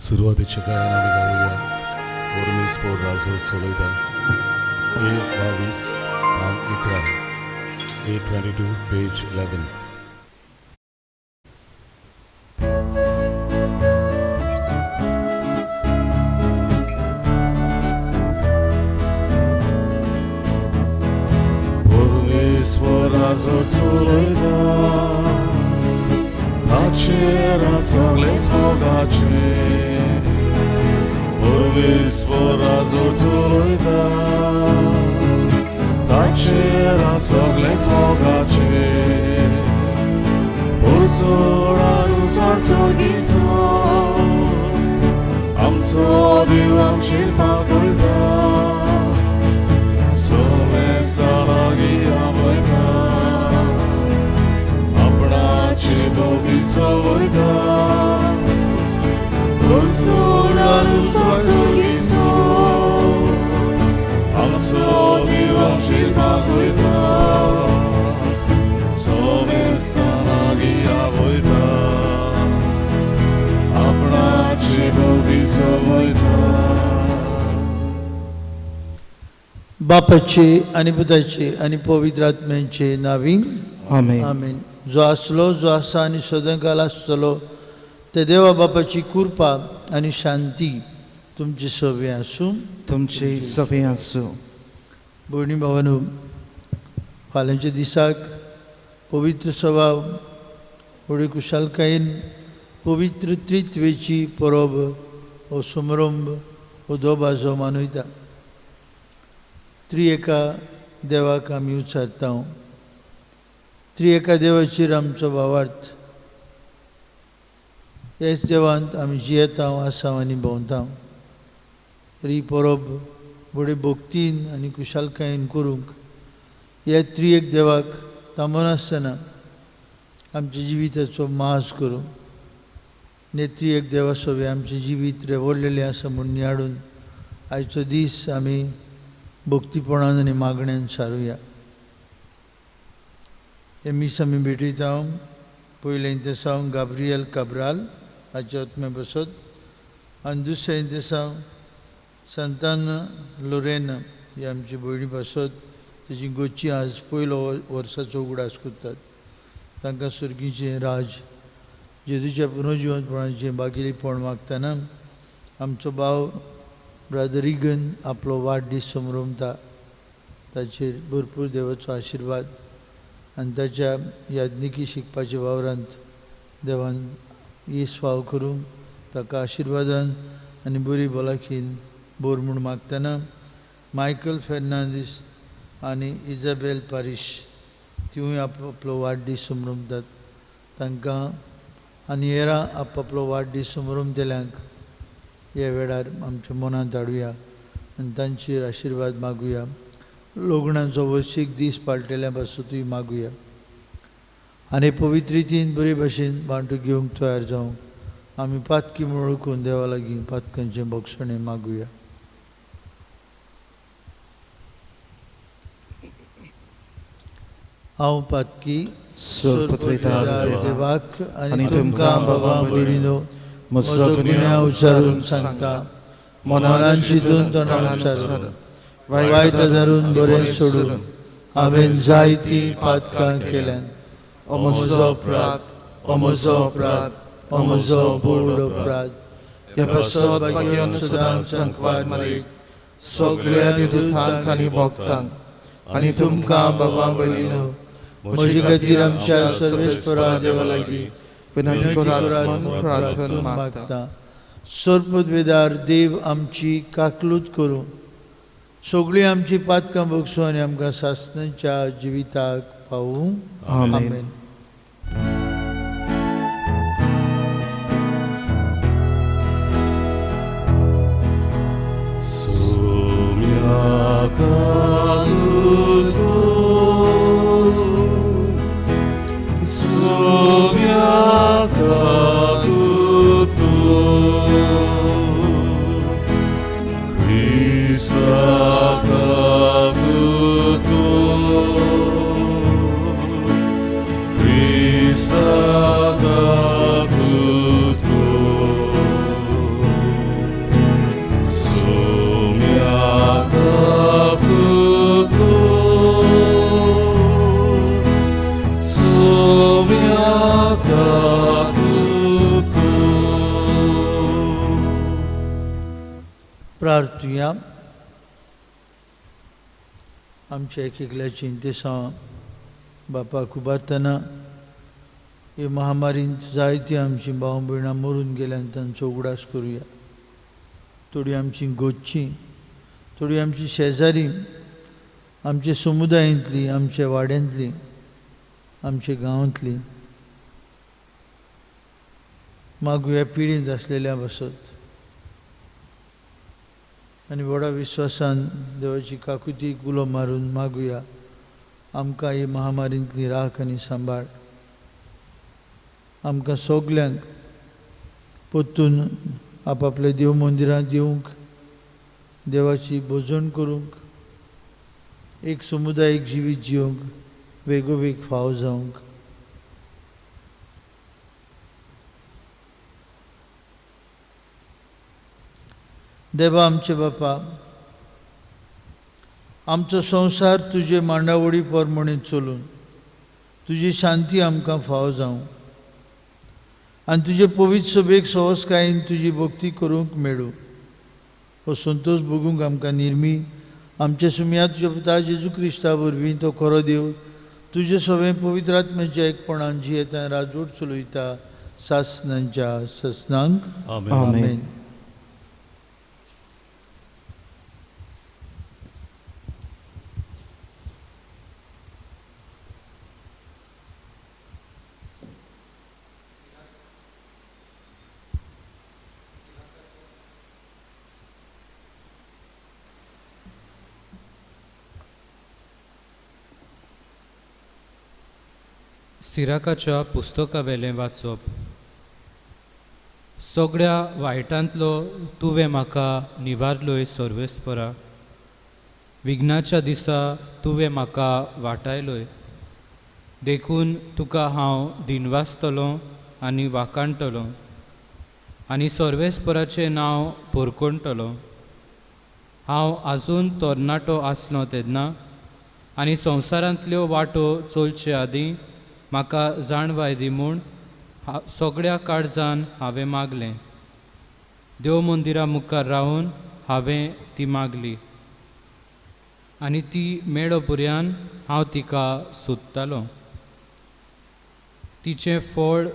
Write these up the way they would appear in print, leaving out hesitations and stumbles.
सुरवातीचे गायन आमी गावया. परमेश्वर राजो चलयता. ए 22 पान 11, A22 page 11. परमेश्वर राजो चलयता, ताचेर सगळेच मोगाचे. परमेश्वर राजो चलयता, ताचेर सगळेच मोगाचे. परसोडान उजवाड सोगीचो, आमचो देव आमचेर फांकयता. सोमेस्ता लागीं आपयता, आपणाचे भोवती चवयता. परसोडान उजवाड सोगीचो, आमचो देव आमचेर फांकयता. सोमेस्ता लागीं आपयता, आपणाचे भोवती चवयता. बापाचे आनी पुताचे आनी पवित्र आत्म्याचे नावी आमेन. आमेन. जो आसलो, जो आसा आनी सदांकाल आसतलो ते देवा बापाची कृपा आनी शांती तुमची सवे आसूं. तुमची सवे आसूं. भयणी भावानो, फाल्यांच्या दिसाक पवित्र सभा व्हडे कुशालकायेन पवित्र त्रित्वेची परब हो समारंभ हो दबाजो मनयता. त्रिएका देवाक आमी उच्चारता. त्रिएका देवाचेर आमचो भावार्थ. ह्याच देवांत आमी जियेता, आसा आनी भोंवता. ही परब बरे भक्तीन आनी कुशालकायेन करूंक ह्या त्रिएक देवाक थांबनासतना आमच्या जिविताचो मास करूं. आनी त्रिएक देवा सवे आमचें जिवीत रेवडलेलें आसा म्हूण नियाळून आयचो दीस आमी भक्तीपणान आनी मागण्यान सारुया. हें मीस आमी भेटयता. पयलें इंतेसांव गाब्रियल काब्राल हाचे आत्मे बसत आनी दुसरें इंतेसांव संतान लोरेन ही आमची भयणी बसत. तेजी गोची आज पयलो वर्साचो उगडास करतात. तांकां सर्गीचें राज जेजूच्या पुनर्जिवंतपणाचें बागेलीपण मागतना आमचो भाव ब्रदर रिगन आपलो वाडदीस समरमता. ताचेर भरपूर देवाचो आशिर्वाद आनी ताच्या याज्ञिकी शिकपाच्या वावरांत देवान येस फाव करूंक ताका आशिर्वादान आनी बरी भलायकीन बोर म्हूण मागतना मायकल फेर्नांदीस आनी इजाबेल पारीश तिवूय आपलो वाडदीस समरमतात. तांकां आनी हेरां आपआपलो वाडदीस समरमतल्यांक ह्या वेळार आमच्या मनांत हाडुया आनी तांचेर आशिर्वाद मागुया. लग्नाचो वर्शीक दीस पाळटेल्या पासतूय मागुया आनी पवित्र रितीन बरे भाशेन वांटो घेवंक तयार जावंक आमी पातकी म्हूण वळखून देवा लागीं पातकांचें भोगसणें मागुया. हांव पातकी देवाक आनी तुमकां बाबा भयणीनो म्हजो गुन्यांव उच्चारून सांगता. मनान चिंतून तोंडान उच्चारून वायट धरून बरें सोडून हांवें जायतीं पातकां केल्यान. म्हजो अपराध, म्हजो अपराध, म्हजो व्हड अपराध. ह्या पासत भाग्यान सदां संकवार मारीक सगळ्या दुतांक आनी भक्तांक आनी तुमकां बाबा भयणीनो म्हजे खातीर आमच्या सर्वेस्परा देवा लागीं विनंती करात म्हूण प्रार्थना मागता. सर्पद्वेदार देव आमची काकलूत करूं, सगळीं आमची पातकां भोगसूं आनी आमकां सासणाच्या जिविताक पावूं. आमेन. Krista kakut ko. काकूत कर. प्रार्थुया. आमच्या एक एकल्याची इंतेसांव बापाक उबारतना हे महामारींत जायतीं आमचीं भाव भयणां मरून गेल्यान तांचो उगडास करुया. थोडीं आमचीं गोदचीं, थोडीं आमची शेजारी, आमच्या समुदायांतलीं, आमच्या वाड्यांतलीं, आमच्या गांवांतलीं मागुया पिडींत आसलेल्या बसत आनी व्हडा विश्वासान देवाची काकुती उलो मारून मागुया, आमकां ही महामारींतली राख आनी सांबाळ. आमकां सगल्यांक परतून आपआपल्या देव मंदिरांत येवंक, देवाची भजन करूंक, एक समुदायीक जिवीत जिवंक वेगोवेग फाव जावंक. देवा आमचे बापा, आमचो संवसार तुजे मांडावळी प्रमाणे चलून तुजी शांती आमकां फाव जावं आनी तुजे पवित्र सभेक सहजकायेन तुजी भक्ती करूंक मेळूं. हो संतोश भोगूंक आमकां निर्मी आमचे सुमया तुज्या पुता जेजू क्रिस्ता वरवीं तो खरो देव तुजे सगळें पवित्र आत्म्याच्या एकपणान जियेता राजवट चलयता सासनांच्या ससनांक. आमेन. सिराकाच्या पुस्तकावेलें वाचप. सगळ्या वायटांतलो तुवें म्हाका निवारलोय सर्वेस्परा, विघ्नाच्या दिसा तुवें म्हाका वाटायलोय, देखून तुका हांव दिनवासतलो आनी वाखाणटलो आनी सर्वेस्पराचें नांव पोरकोणटलो. हांव आजून तरणाटो आसलो तेन्ना आनी संवसारांतल्यो वाटो चलचे आदीं म्हाका जाणवाय दी म्हूण सगळ्या काळजान हांवें मागलें. देव मंदिरा मुखार रावन हांवें ती मागली आनी ती मेळो पुर्यान हांव तिका सोदतालो. तिचें फळ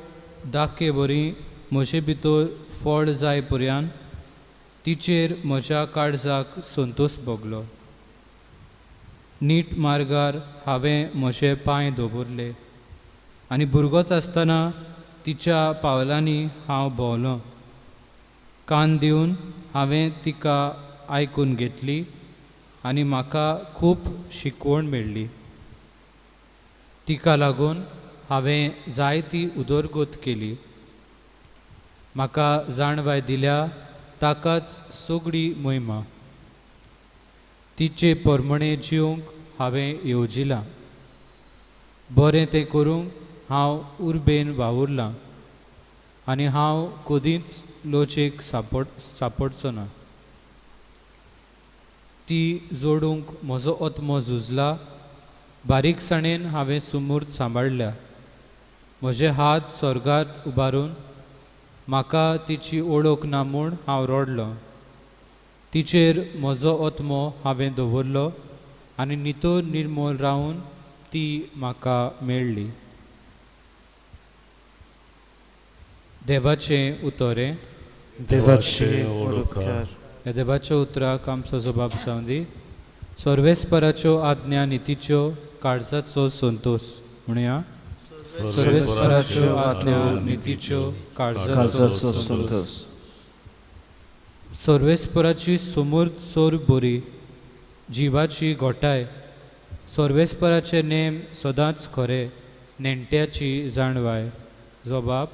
दाखे वरी म्हजे भितर फळ जाय पुर्यान तिचेर म्हज्या काळजाक संतोश भोगलो. नीट मार्गार हांवें म्हजे पांय दवरले आनी भुरगोच आसतना तिच्या पावलांनी हांव भोंवलो. कान दिवन हांवें तिका आयकून घेतली आनी म्हाका खूब शिकवण मेळ्ळी. तिका लागून हांवें जायती उदरगत केली. म्हाका जाणवाय दिल्या ताकाच सगळी महिमा. तिचे परमणे जिवंक हांवें येवजिलां. बरें तें करूंक हांव उर्बेन वावुरलां आनी हांव कदींच लोचेक सापडचो ना. ती जोडूंक म्हजो आत्मो झुजला. बारीकसाणेन हांवें सुमूर्त सांबाळ्ळ्या. म्हजे हात स्वर्गार उबारून म्हाका तिची ओळख ना म्हूण हांव रडलो. तिचेर म्हजो आत्मो हांवें दवरलो आनी नितळ निर्मळ रावन ती म्हाका मेळ्ळी. देवाचें उतर. देवाचें उपकार. ह्या देवाच्या उतराक आमचो जबाब जावं दी. सर्वेस्पराच्यो आज्ञा नितीच्यो काळजाचो संतोश म्हणया. सर्वेस्पराच्यो आज्ञा नितीच्यो काळजाचो संतोश. सर्वेस्पराची समूर्त सोर बरी जिवाची घोटाय. सर्वेस्पराचे नेम सदांच खरे नेणट्याची जाणवाय. जबाब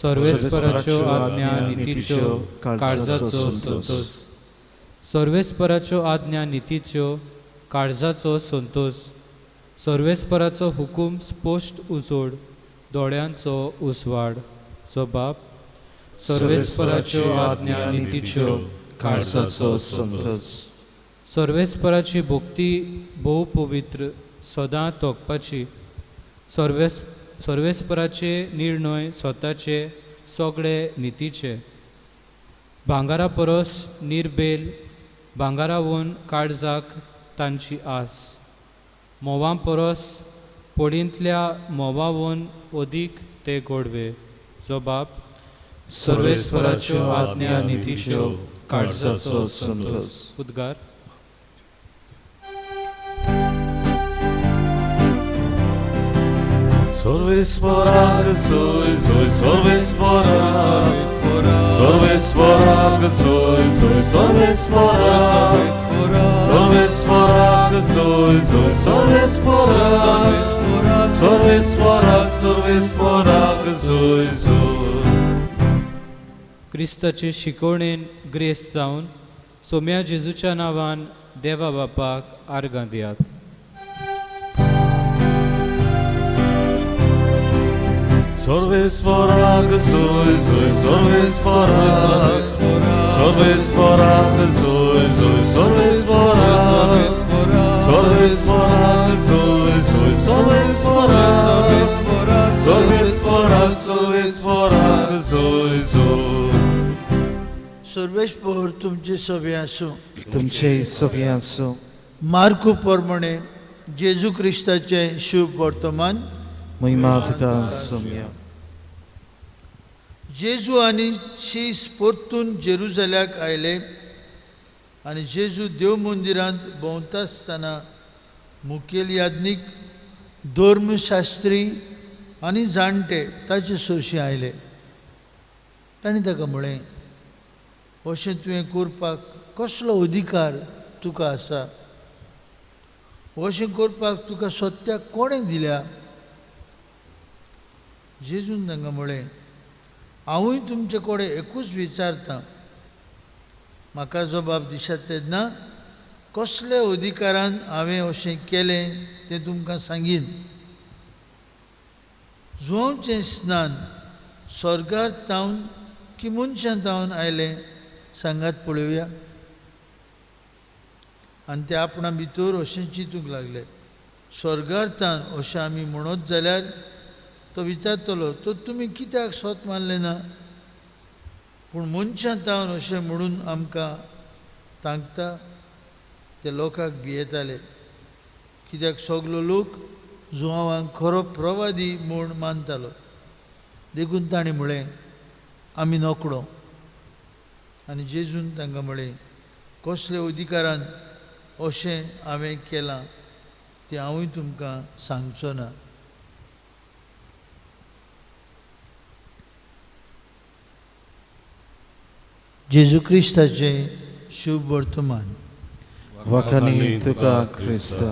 सर्वेस्पराच्यो आज्ञा नितीच्यो काळजाचो संतोश. सर्वेस्पराच्यो आज्ञा नितीच्यो काळजाचो संतोश. सर्वेस्पराचो हुकूम स्पश्ट उजोड दोळ्यांचो उजवाड. जबाब सर्वेस्पराच्यो आज्ञा नितीच्यो काळजाचो संतोश. सर्वेस्पराची भक्ती भोव पवित्र सदां तोखपाची. सर्वेस्पराचे निर्णय स्वताचे सगळे नितीचे. भांगारा परस निर्बेल भांगारावून काळजाक तांची आस, म्होंवा परस पोळींतल्या म्होंवावून अदीक ते गोडवे. जबाब सर्वेस्पराच्यो आज्ञा नितीच्यो, काळजाचो संतोष. उद्गार. सर्वेस्पराक सोय सोय सर्वेस्पराक, सर्वेस्पराक सोय सोय सर्वेस्पराक, सर्वेस्पराक सोय सोय सर्वेस्पराक, सर्वेस्पराक सर्वेस्पराक सोय सोय. क्रिस्ताचे शिकवणेन ग्रेस जावन सोम्या जेजूच्या नांवान देवा बापाक आर्गां दियात. सर्वेस्पराक सोय सोय सर्वेस्पराक, सर्वेस्पराक सोय सोय सर्वेस्पराक, सर्वेस्पराक सोय सोय सर्वेस्पराक, सर्वेस्पराक सर्वेस्पराक सोय सोय. सर्वेस्पर तुमचे सवे आसूं. तुमचे सवे आसूं. मार्कू प्रमाणे जेजू क्रिस्ताचें शुभ वर्तमान. महिमा तुका सोम्या. जेजू आनी शीस परतून जेरुजल्याक आयले आनी जेजू देव मंदिरांत भोंवता आसतना मुखेल याज्ञीक, धर्मशास्त्री आनी जाणटे ताचे सरशीं आयले. तांणी ताका म्हळें, अशें तुवें करपाक कसलो अधिकार तुका आसा? अशें करपाक तुका सत्याक कोणें दिल्या? जेजून तांकां म्हळें, हांवूय तुमचे कडेन एकूच विचारतां, म्हाका जबाब दिशात तेन्ना कसल्या अधिकारान हांवें अशें केलें तें तुमकां सांगीन. जुवांचें स्नान स्वर्गार तावन की मनशां तावन आयलें सांगात पळोवया. आनी ते आपणा भितर अशें चिंतूंक लागले, स्वर्गार तावन अशें आमी म्हणत जाल्यार तो विचारतलो, तो तुमी कित्याक सोत मानलें ना? पूण मनशां तावन अशें म्हणून आमकां तांकता. ते लोकांक भियेताले, कित्याक सगलो लोक जुवांक खरो प्रवादी म्हूण मानतालो. देखून तांणी म्हळें, आमी नोकडो. आनी जेजून तांकां म्हळें, कसल्या अधिकारान अशें हांवें केलां तें हांवूय तुमकां सांगचो ना. जेजू क्रिस्ताचें शुभ वर्तमान. वखाणी तुका क्रिस्ता.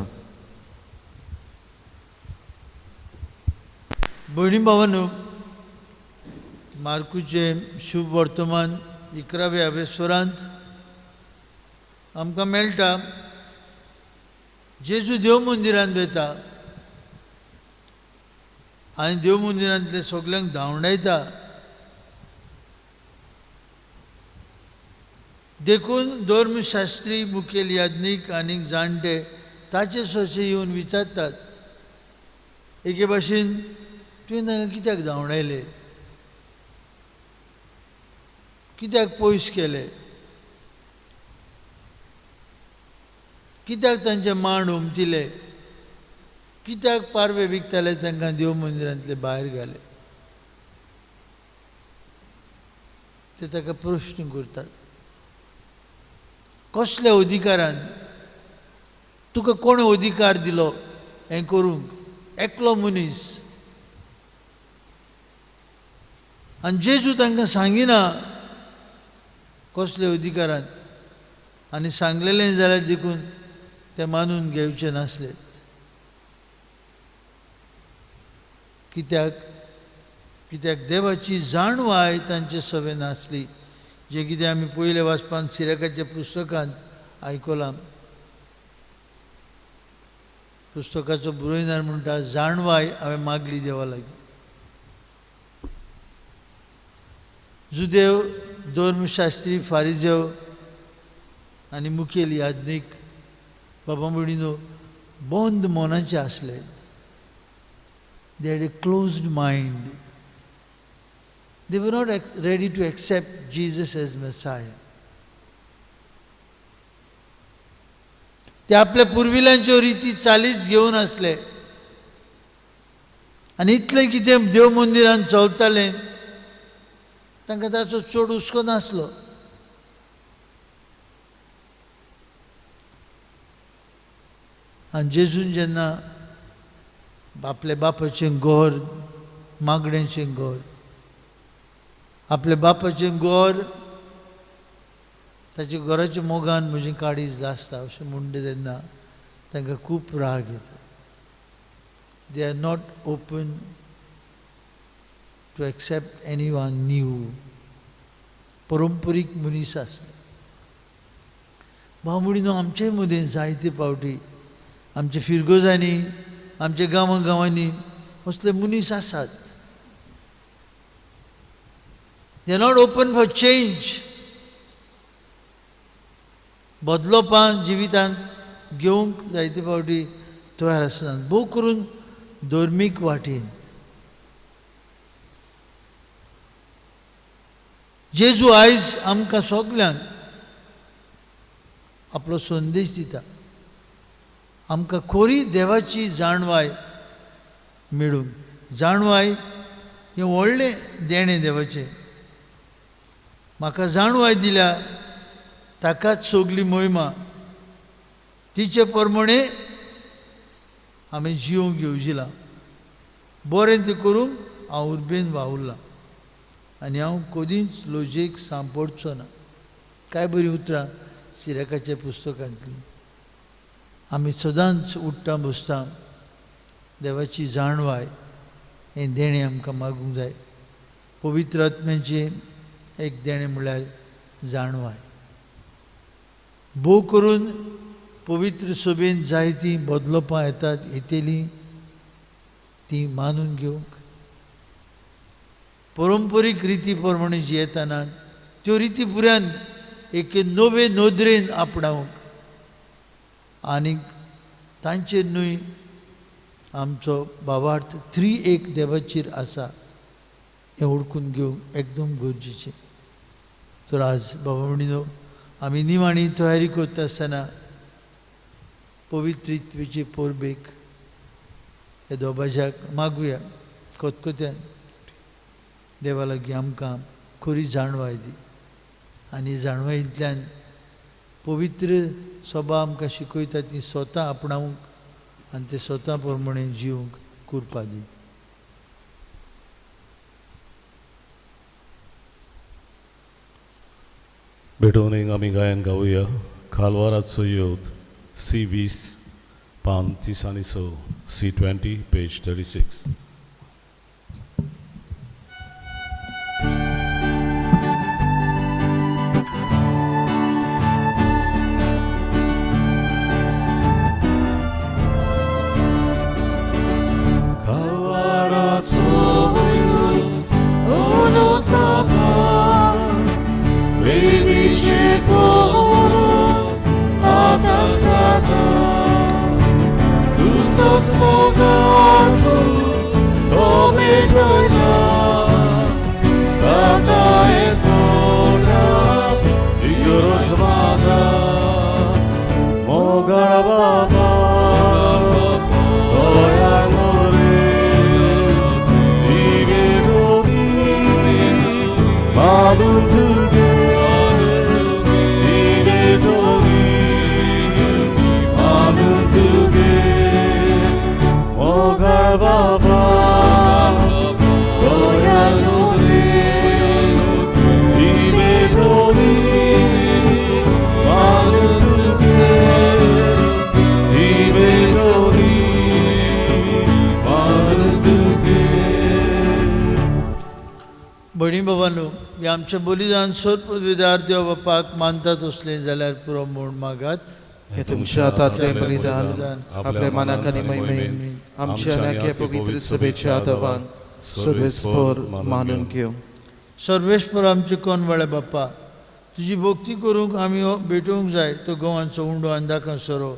भयणी भावांनो, मार्कूचें शुभ वर्तमान 11व्या अभ्यासरांत आमकां मेळटा. जेजू देव मंदिरांत वता आनी देव मंदिरांतले सगल्यांक धांवडायता. देखून धर्मशास्त्री, मुखेल याज्ञीक आनी जाणटे ताचे सोशे येवन विचारतात, एके भाशेन तुवें तांकां कित्याक धांवडायले, कित्याक पयस केले, कित्याक तांचे मांड उमतिले, कित्याक पारवे विकताले तांकां देव मंदिरांतले भायर घाले. ते ताका प्रश्न करतात, कसल्या अधिकारान तुका कोण अधिकार दिलो हें करूंक? एकलो मनीस. आनी जेजू तांकां सांगिना कसल्या अधिकारान, आनी सांगलेलें जाल्यार देखून ते मानून घेवचे नासले. कित्याक? कित्याक देवाची जाणवाय तांचे सवे नासली. जें कितें आमी पयले वाचपान सिराकाच्या पुस्तकांत आयकलां. पुस्तकाचो बरोयणार म्हणटा, जाणवाय हांवें मागली देवा लागीं. जुदेव, धर्मशास्त्री, फारिजेव आनी मुखेल याज्ञीक बाबा भयणीनो बंद मनाचे आसले. They had a closed mind. They were not ready to accept Jesus as Messiah. ते आपल्या पुर्विल्यांच्यो रिती चालीच घेवन आसले आनी इतलें कितें देव मंदिरान चलतालें तांकां ताचो चड हुस्को नासलो. आनी जेजून जेन्ना आपल्या बापाचें घर, मागणेचें घर, आपल्या बापाचें घर ताच्या घराच्या मोगान म्हजें काळीज लासता अशें म्हणटा तेन्ना तांकां खूब राग येता. They are not open to accept anyone new. परंपरीक मनीस आसले. भाव म्हणून आमचे मदें जायते पावटी आमच्या फिरगोजांनी, आमच्या गांवां गांवांनी असले मनीस आसात. They are not open for change. बदलोपां जिवितांत घेवंक जायते फावटी तयार आसनात, भोव करून धर्मीक वाटेन. जेजू आयज आमकां सगल्यांक आपलो संदेश दिता, आमकां खरी देवाची जाणवाय मेळूंक. जाणवाय हें व्हडलें देणें देवाचें. म्हाका जाणवाय दिल्या ताकाच सगली मोहिमा, तिचे प्रमाणे आमी जिवंक येवजिलां. बरें तें करूंक हांव उर्बेन वावुरलां आनी हांव कदींच लजेक सांपडचो ना. काय बरीं उतरां सिराकाच्या पुस्तकांतलीं. आमी सदांच उठ्ठा बसता देवाची जाणवाय हें देणें आमकां मागूंक जाय. पवित्र आत्म्याचें एक देणें म्हणल्यार जाणवाय. भोव करून पवित्र सभेन जायतीं बदलोपां येतात, येतलीं, तीं मानून घेवंक. परंपरीक रिती प्रमाणे जी येताना त्यो रिती पुऱ्यान एक नवे नदरेन आपणावंक आनी तांचेर न्हय आमचो भावार्थ थ्री एक देवाचेर आसा हें वळखून घेवंक एकदम गरजेचें. तर आज बाबा म्हणिनो आमी निमाणी तयारी करता आसतना पवित्रित्वेचे परबेक ह्या दोबाज्याक मागुया खतखत्यान देवा लागीं आमकां खरी जाणवाय दी आनी जाणवायेंतल्यान पवित्र सभा आमकां शिकयता ती स्वता आपणावंक आनी ते स्वता प्रमाणे जिवंक कृपा दी. भेटोवणेक आमी गायन गावया खालवाराचो योद सी 20 पान 30 आनी 6, सी 20 पेज 36. भयणी बाबांनो, हे आमचें बलिदान सर्व देव बापाक मानतात असलें जाल्यार पुरो म्हूण मागात. हे तुमच्या हातांतलें बलिदान आपल्या मनाक आनी महिमेन आमच्या आनी पवित्र सभेच्या आदावान सर्वेस्पर मानून घेवं. सर्वेस्पर आमचे कोनवाळे बाप्पा, तुजी भक्ती करूंक आमी भेटूंक जाय तो गोवांचो उंडो आनी दाकां सोरो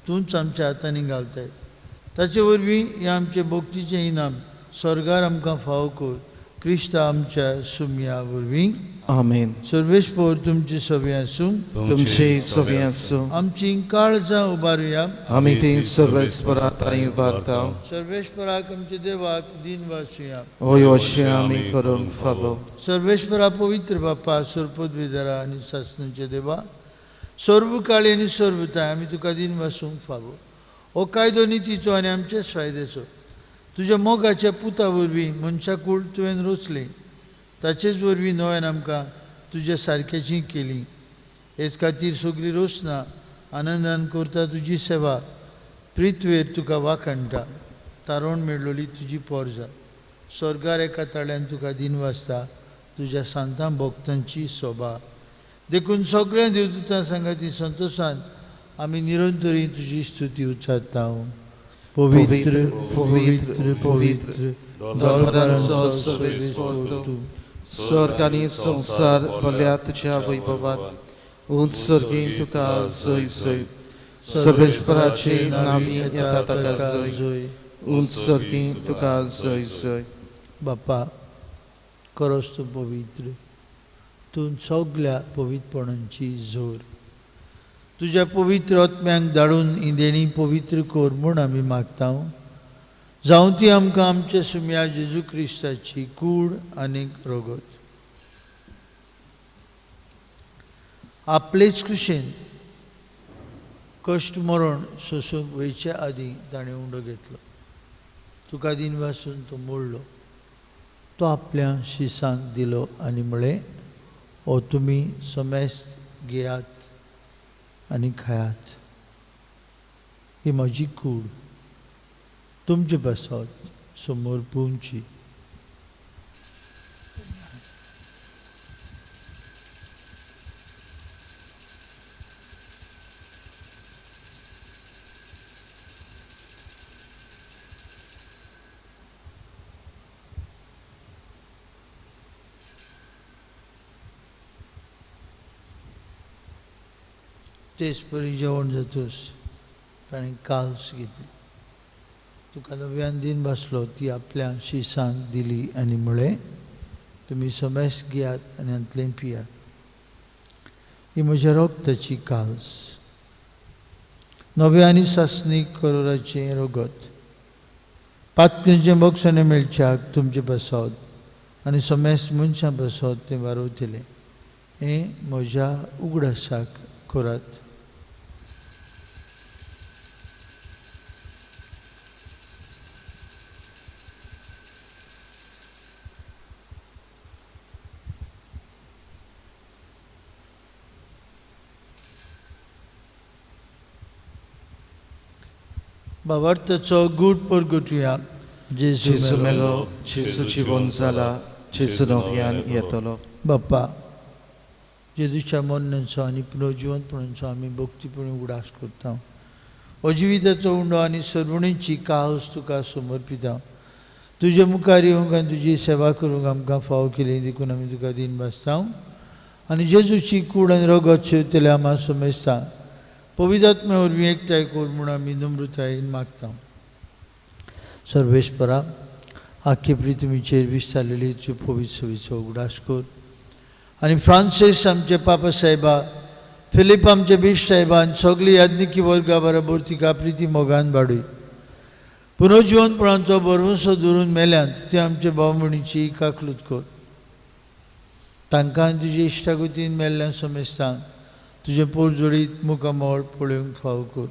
तूंच आमच्या हातांनी घालताय. ताचे वरवीं हें आमचे भक्तीचें इनाम स्वर्गार आमकां फावो कर क्रिस्ता आमच्या सुमया वरवीं. आमेन. सर्वेस्पोर तुमची सवी आसूं. तुमची सवी आसूं. आमची काळजां उबारुया. आमी ती सर्वेस्परा थांय उबारता. सर्वेस्पराक आमच्या देवाक दिन वासुया. होय अशें आमी करूंक फावो. सर्वेस्परा पवित्र बापा सर्वपदवीधरा आनी सासणाच्या देवा सर्व काळी आनी सर्वताय आमी तुका दिन वासूंक फावो. हो कायदो नितीचो आनी आमचेच फायद्याचो. तुज्या मोगाच्या पुता वरवीं मनशाकूळ तुवें रोचलें ताचेच वरवीं नव्यान आमकां तुज्या सारक्याची केली. हेच खातीर सगळी रोसना आनंदान करता तुजी सेवा प्रिथवेर तुका वाखाणटा. तारोण मेळ्ळोली तुजी पोरजा स्वर्गार एका ताळ्यान तुका दिन वाचता तुज्या सांतां भक्तांची सोबा. देखून सगळ्या देवदूतां सांगाती संतोशान आमी निरंतरी तुजी स्तुती उच्चारता. पवित्र पवित्र पवित्र दरबारांचो सर्वेस्पोर तूं स्वर्ग आनी संवसार भरल्या तुज्या वैभवान. उंच सर्गी तुका जय जय. सर्वेस्पराचे नांवी येता ताका जय. उंच सर्गी तुका जय जय. बापा खरोच तूं पवित्र तूं सगल्या पवित्रपणांची जोर. तुज्या पवित्र आत्म्यांक धाडून ही देणी पवित्र कर म्हूण आमी मागता. जावं ती आमकां आमच्या सुम्या जेजू क्रिस्ताची कूड आनी रगत. आपलेच कुशेन कश्ट मरण सोसूंक वयचे आदीं ताणें उंडो घेतलो. तुका दिन वासून तो मोडलो. तो आपल्या शिसांक दिलो आनी म्हळें हो तुमी समेस्त घेयात आनी खायात. ही म्हजी कूड तुमचे पासत समोर पुंची. तेच परी जेवण जातूस ताणें काल्स घेतली. तुका नव्यान दिन बसलो ती आपल्या शिसांक दिली आनी म्हळें तुमी समेस्त घेयात आनी हांतलें पियात. ही म्हज्या रगताची काल्स नव्या आनी सासणीक करोराचें रगत. पातकेचें बक्षणें मेळच्याक तुमचे पासत आनी समेस्त मनशां पासत तें वारवतलें. हें म्हज्या उगडासाक करात. भावार्थाचो गूट परगटुया. जेजू मेलो, जेजू जिवन जाला, जेजू नव्यान येतलो. बाप्पा जेजूच्या मरणाचो आनी पुनर्जिवंतपणाचो आमी भक्तीपणी उगडास करता. हो जिविताचो उंडो आनी सर्वणीची काहस तुका समर्पिता. तुजे मुखार येवंक आनी तुजी सेवा करूंक आमकां फावो केली देखून आमी तुका दिन भासता. आनी जेजूची कूड आनी रगत शेवतले आमा समजता. पवित्र आत्म्या वरवीं एकठांय कर म्हूण आमी नम्रतायेन मागता. सर्वेस्परा आख्खे पृथ्वीचेर विस्तारलेली तुजी पवित्र सवीचो उगडास कर आनी फ्रांसीस आमचे पापा साहेबा, फिलीप आमचे बीश साहेबान सगळी याज्ञिकी वर्गा बरोबर तिका प्रिती मोगान वाडय. पुनर्जिवनपणाचो भरवंसो धरून मेल्यांत ते आमचे भाव भयणीची काकलूत कर. तांकां तुजे इश्टागतीन मेल्ल्या समेस्तांक तुजें पोरजोडीत मुखामळ पळोवंक फावो कर.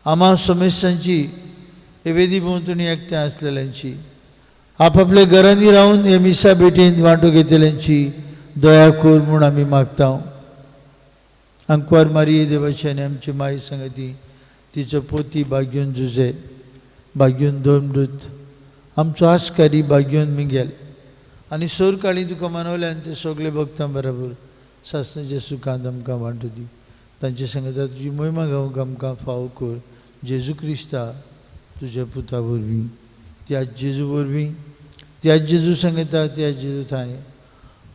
आमा समेस्तांची हे वेदी भोंवतणी एकठांय आसलेल्यांची आपापल्या घरांनी रावन हे मिसा भेटेंत वांटो घेतल्यांची दया कर म्हूण आमी मागता. आंकवार मारिये देवाची आनी आमची माई सांगती तिचो पोती बाग्योन जुजे बाग्योन दोमदूत आमचो आस्कारी बाग्योन मिगेल आनी सोरकाळी तुका मानवल्यान ते सगळे भक्तां बरोबर सासणाच्या सुखांत आमकां वांटू दी. तांचे सांगता तुजी मोहिमा गावंक आमकां फावो कर जेजू क्रिस्ता तुज्या पुता वरवीं. त्याच जेजू वरवीं, त्याच जेजू सांगता, त्याच जेजू थांय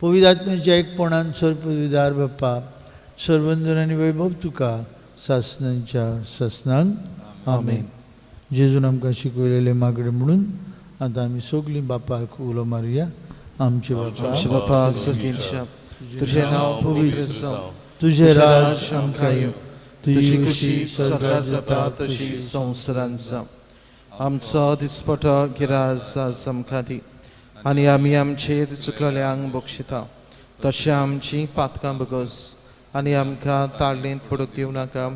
पवित्र आत्म्याच्या एकपणान सर्वविदार बाप्पा सर्वंदन आनी वैभव तुका सासणांच्या सासणांक. आमेन. जेजून आमकां शिकयलेलें मागणें म्हणून आतां आमी सगळीं बापाक उलो मारुया. आमचे बापा स्वर्गींच्या, तुजें नांव पवित्र जावं, तुजें राज आमकां येवं, तुजी खुशी स्वर्गार जाता तशी संवसारांत जावं. आमचो दिसपटो गिराज आज आमकां दी आनी आमी आमचेर चुकलेल्यांक बक्षिता तशें आमची पातकां बगस आनी आमकां ताळणेंत पडूंक दिवं नाका,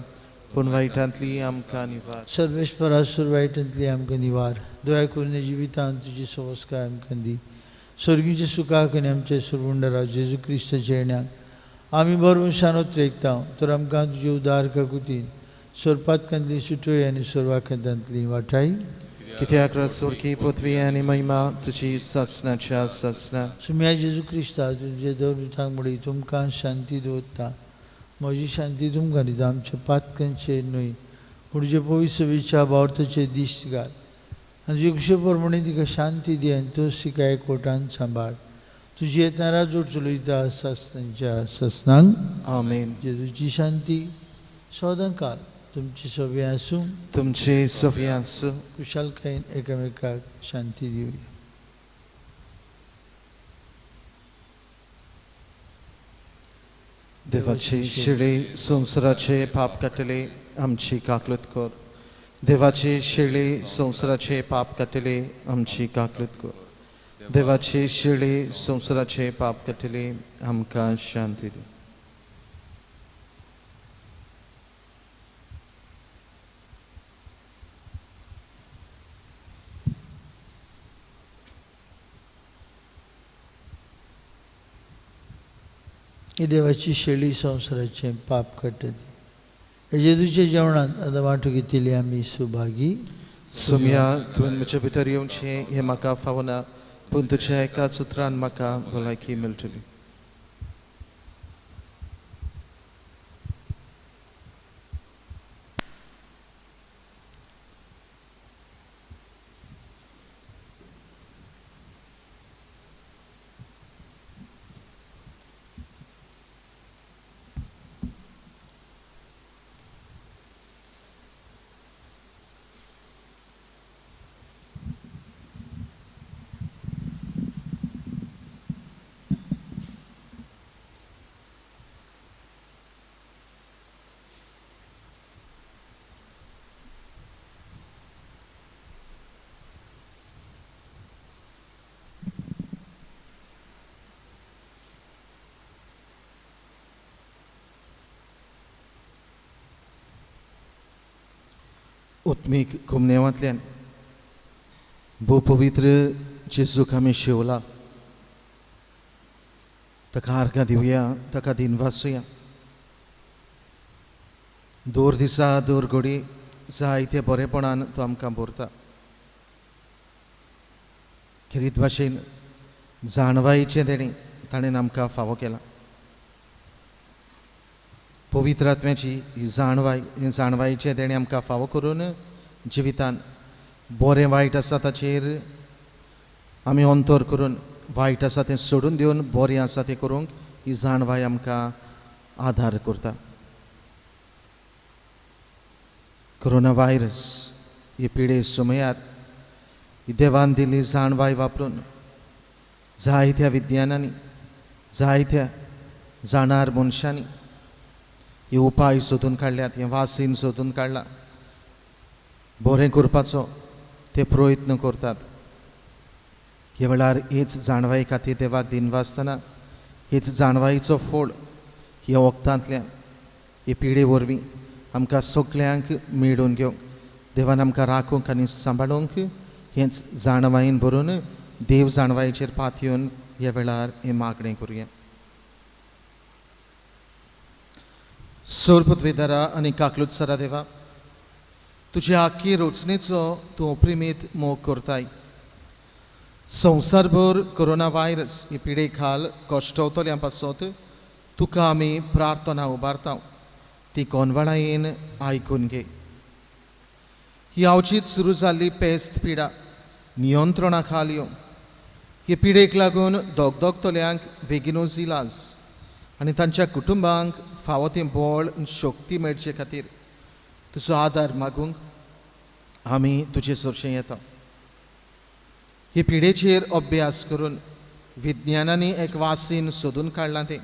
पूण वायटांतली आमकां निवार. सर्वेस्परा वायटांतली आमकां निवार. दया करून जिवितांत तुजी सवस्काय आमकां दी. स्वर्गीच्या सुखाक आनी आमच्या सुरवंडरा जेजू क्रिस्ताच्या येण्याक आमी बरवशान उतरेकता तर आमकां तुजे उदार काकुतीन सोरपातकांतली सुटोळी आनी सोरवाखांतांतली वाटाय. कित्याक स्वर्गी पृथ्वी आनी महिमा तुजी सासनाच्या सासना. सुम्या जेजू क्रिस्ता तुजे दवरुतांक मुडी तुमकां शांती दवरता, म्हजी शांती तुमकां दिता. आमच्या पातकांचेर न्हय पूण जे पवित्र भावार्थाचेर दिश्ट घाल आनी तुजे कुशे प्रमाणे तिका शांती दी आनी तूं तिका एकवटान सांबाळ. तुजी येतना राजवट चलयता सासनाच्या सासनांक. आमेन. जेजूची शांती सदां काल तुमची सवी आसूं, तुमची सवी आसूं. कुशालकायेन एकामेकाक शांती दिवया. देवाची शिळी संवसाराचे पाप काडटले आमची काकलूत कर. देवाची शिळी संवसाराचे पाप काडटले आमची काकलूत कर. देवाची शिळी संवसाराचे पाप काडटले आमकां शांती दी. ही देवाची शेळी संवसाराचें पाप काडटा ती. जेजूच्या जेवणांत आतां वांटो घेतिल्ली आमी सुभागी. सुम्या, तुवें म्हजे भितर येवचें हें म्हाका फावना, पूण तुज्या एकाच उतरान म्हाका भलायकी मेळटली. उत्मीक कुमनेवांतल्यान भोव पवित्र जेजूक आमी शेवला, ताका आर्गां दिवया, ताका दिनवासुया. दर दिसा दर घडी जायते बरेपणान तो आमकां भरता. खेरीत भाशेन जाणवायेचें देणें ताणें आमकां फावो केलां. पवित्र आत्म्याची ही जाणवाय, हे जाणवायेचें देणें आमकां फावो करून जिवितान बरें वायट आसा ताचेर आमी अंतर करून, वायट आसा तें सोडून दिवन बरें आसा तें करूंक ही जाणवाय आमकां आदार करता. कोरोना व्हायरस ही पिडे समयार ही देवान दिल्ली जाणवाय वापरून जायत्या विज्ञानांनी, जायत्या जाणार मनशांनी हे उपाय सोदून काडल्यात, हें वासीन सोदून काडलां, बरें करपाचो ते प्रयत्न करतात. ह्या वेळार हीच जाणवाय खातीर देवाक दिनवासतना हीच जाणवायेचो फोड ह्या वखदांतल्यान, हे पिडे वरवीं आमकां सगल्यांक मेळून घेवंक देवान आमकां राखूंक आनी सांबाळूंक हेंच जाणवायेन भरून देव जाणवायेचेर पातयेवन ह्या वेळार हें मागणें करुया. सोरपत्वेदारा आनी काकलुत्सरा देवा, तुज्या आख्खी रचणेचो तूं अप्रिमीत मोग करताय. संवसारभर कोरोना व्हायरस ही पिडे खाल कश्टवतल्या पासत तुका आमी प्रार्थना उबारता, ती कोनवाळायेन आयकून घे. ही अवचीत सुरू जाल्ली पेस्त पिडा नियंत्रणा खाल येवंक, हे पिडेक लागून दगदगतल्यांक बेगिनूच इलाज आनी तांच्या कुटुंबांक फावो तें बळ आनी शक्ती मेळचे खातीर तुजो आदार मागूंक आमी तुजे सरशें येता. हे पिडेचेर अभ्यास करून विज्ञानांनी एक वासीन सोदून काडलां तें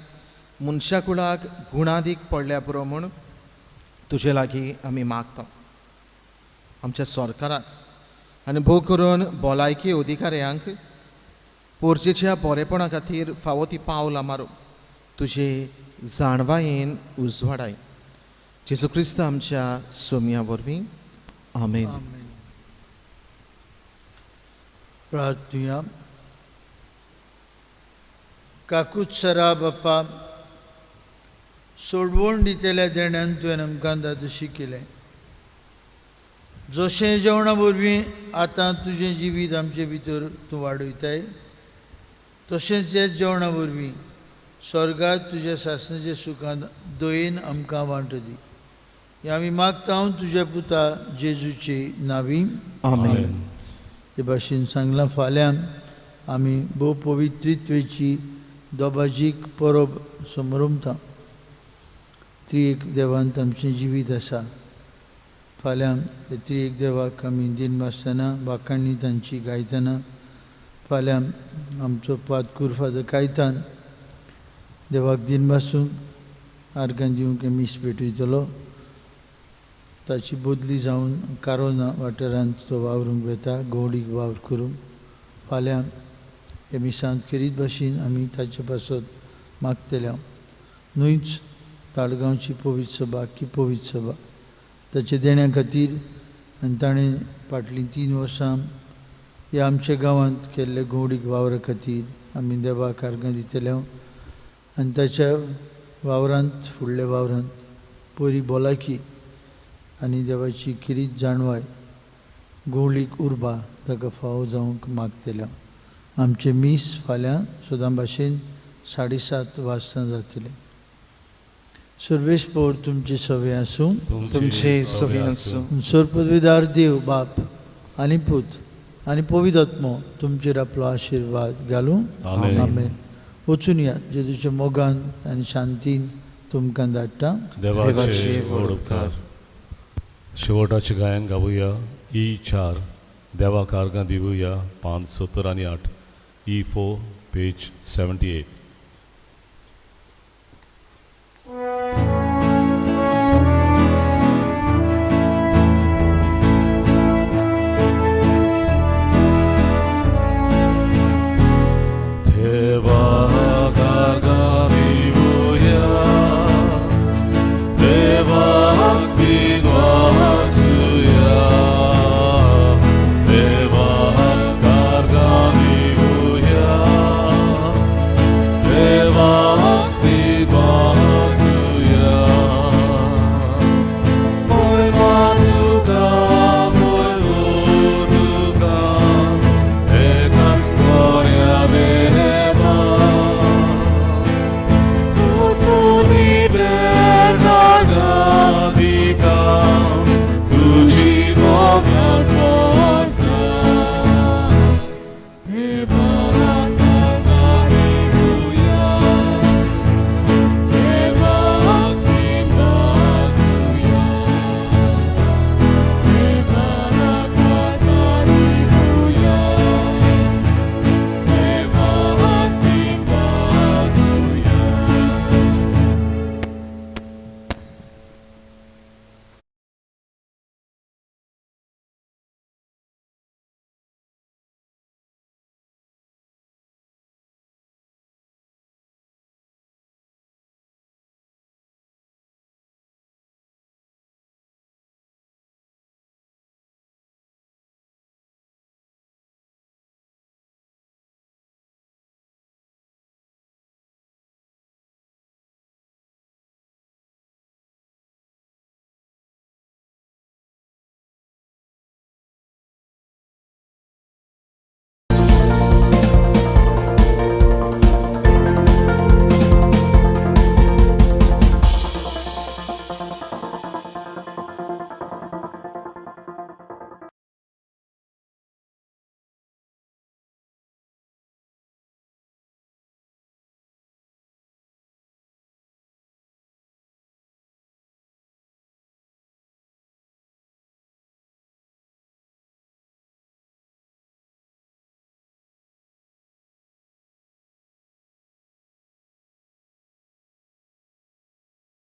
मनशा कुळाक गुणादीक पडल्या पुरो म्हूण तुजे लागीं आमी मागता. आमच्या सरकाराक आनी भोव करून भलायकी अधिकाऱ्यांक पोरजेच्या बरेपणा खातीर फावो ती पावलां मारूंक तुजे जाणवायेन उजवाडाय. जेजू क्रिस्त आमच्या सोम्या वरवीं, आमेन. प्रार्थुया. काकूत सरा बाप्पा, सोडवण दितल्या देण्यान तुवें आमकां दादोशी केलें. जशें जेवणा वरवीं आतां तुजें जिवीत आमचे भितर तूं वाडयताय, तशेंच ह्या जेवणा वरवीं स्वर्गात तुज्या सासणाच्या सुखान दयेन आमकां वांटो दी. हें आमी मागता तुज्या पुता जेजूचे नांवी, आमेन. हे भाशेन सांगलां, फाल्यां आमी भोव पवित्रित्वेची दोबाजीक परब समरमता. त्रिएक देवांत आमचें जिवीत आसा. फाल्यां त्रिएक देवाक आमी दिन वाचतना, वाखाणी तांची गायतना, फाल्यां आमचो पादकूर फादर कायतान देवाक दिन वासूंक आर्गां दिवंक मीस भेटयतलो. ताची बदली जावन कारोना वाठारांत तो वावरूंक वेता, गवडीक वावर करूंक. फाल्यां हे मिसांत खेरीत भाशेन आमी ताचे पासत मागतले. न्हूच ताळगांवची पवित्र सभा की पवित्र सभा ताचे देण्या खातीर आनी ताणें फाटलीं 3 वर्सां ह्या आमच्या गांवांत केल्ले गवडीक वावरा खातीर आमी देवाक आर्गां दितले. आनी ताच्या वावरांत, फुडल्या वावरांत बरी भलायकी आनी देवाची खेरीत जाणवाय, गवळीक उर्बा ताका फावो जावंक मागतले. आमचें मीस फाल्यां सदां भाशेन 7:30 वाजता जातलें. सर्वेश पौर तुमचे सवे आसूं, तुमचे सवे आसूं. सर्वपदवीदार देव बाप आनी पूत आनी पवित्र आत्मो तुमचेर आपलो आशिर्वाद घालूं, आमेन. वचून या जेजूच्या मोगान आनी शांतीन तुमकां धाडटा. देवाचे व्हड उपकार. शेवटाचें गायन गावया E4, देवाक आर्गां दिवया, 5, 7 आनी 8, E4 page 78. देवा